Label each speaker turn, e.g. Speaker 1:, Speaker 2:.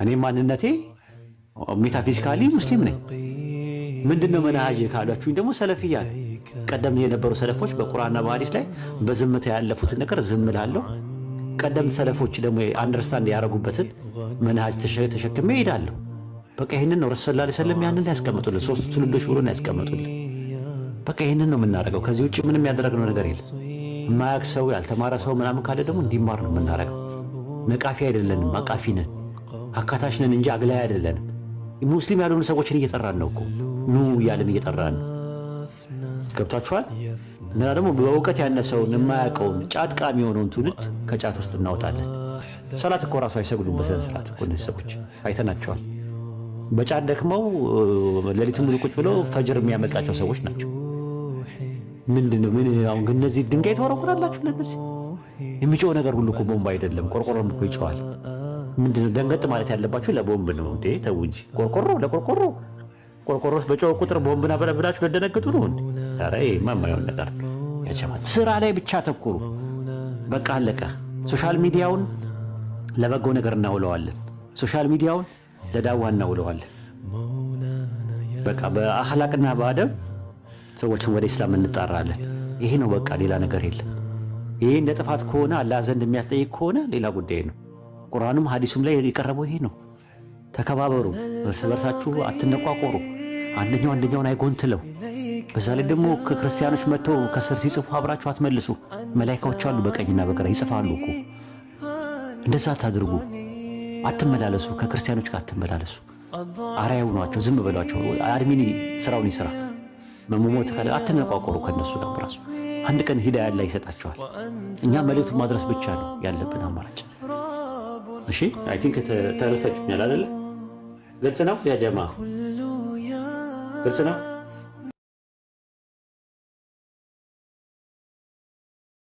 Speaker 1: እኔ ማንነቴ metaphysically ሙስሊም ነኝ። ምንድነው መናሃጅ ካሏችሁኝ ደግሞ ሰለፊያ ነው። ቀደም የነበሩ ሰለፎች በቁርአንና በሐዲስ ላይ በዝምታ ያለፉትን ነገር ዝም እላለሁ። ቀደምት ሰለፎች ደግሞ understand ያደረጉበትን መናሃጅ ተሸክሜ እሄዳለሁ። በቃ ይህንን ነው ረሱል ሰለላሁ ዐለይሂ ወሰለም ያንን ያስቀምጡልን፣ ሶስቱ ትውልዶች ብሎ ነው ያስቀምጡልን። በቃ ይህንን ነው የምናደርገው። ከዚህ ውጭ ምንም ያደረግነው ነገር የለም። የማያውቅ ሰው፣ ያልተማረ ሰው ምናምን ካለ ደግሞ እንዲማር ነው የምናደርገው። ነቃፊ አይደለንም፣ አቃፊ ነን፣ አካታች ነን እንጂ አግላይ አይደለንም። ሙስሊም ያልሆኑ ሰዎችን እየጠራን ነው እኮ፣ ኑ እያልን እየጠራን ነው። ገብቷችኋል? እና ደግሞ በእውቀት ያነሰውን፣ የማያውቀውን፣ ጫት ቃሚ የሆነውን ትውልድ ከጫት ውስጥ እናወጣለን። ሰላት እኮ ራሱ አይሰግዱም በስነ ስርዓት እኮ እነዚህ ሰዎች፣ አይተናቸዋል። በጫት ደክመው ሌሊቱን ሙሉ ቁጭ ብለው ፈጅር የሚያመልጣቸው ሰዎች ናቸው። ምንድነው? ምን አሁን ግን እነዚህ ድንጋይ ተወረውራላችሁ? ለነዚህ የሚጮህ ነገር ሁሉ እኮ ቦምብ አይደለም፣ ቆርቆሮም እኮ ይጮሃል። ምንድነው ደንገጥ ማለት ያለባችሁ? ለቦምብ ነው እንዴ? ተው እንጂ። ቆርቆሮ ለቆርቆሮ፣ ቆርቆሮ በጮህ ቁጥር ቦምብና ብላችሁ ልደነግጡ ነው እንዴ? ኧረ ይሄማ የማይሆን ነገር ያቸማት። ስራ ላይ ብቻ አተኩሩ። በቃ አለቀ። Social media ውን ለበጎ ነገር እናውለዋለን። Social media ውን ለዳዋ እናውለዋለን። በቃ በአኽላቅና በአደብ ሰዎችን ወደ ኢስላም እንጣራለን። ይሄ ነው በቃ፣ ሌላ ነገር የለም። ይሄ እንደ ጥፋት ከሆነ፣ አላህ ዘንድ የሚያስጠይቅ ከሆነ ሌላ ጉዳይ ነው። ቁርአኑም ሐዲሱም ላይ የቀረበው ይሄ ነው። ተከባበሩ፣ እርስ በርሳችሁ አትነቋቆሩ፣ አንደኛው አንደኛውን አይጎንትለው። በዛ ላይ ደግሞ ከክርስቲያኖች መጥተው ከስር ሲጽፉ አብራችሁ አትመልሱ። መላይካዎች አሉ በቀኝና በግራ፣ ይጽፋሉ እኮ። እንደዛ አታድርጉ። አትመላለሱ፣ ከክርስቲያኖች ጋር አትመላለሱ። አርአያ ሁኗቸው፣ ዝም በሏቸው። Admin ስራውን ይስራ። መሞት ካለ አትነቋቆሩ ከነሱ ጋር ራሱ። አንድ ቀን ሂዳያ አላህ ይሰጣቸዋል። እኛ መልእክቱን ማድረስ ብቻ ነው ያለብን አማራጭ። እሺ፣ I think ተረድታችሁኛል አይደለ? ግልጽ ነው ያ ጀማ፣ ግልጽ ነው።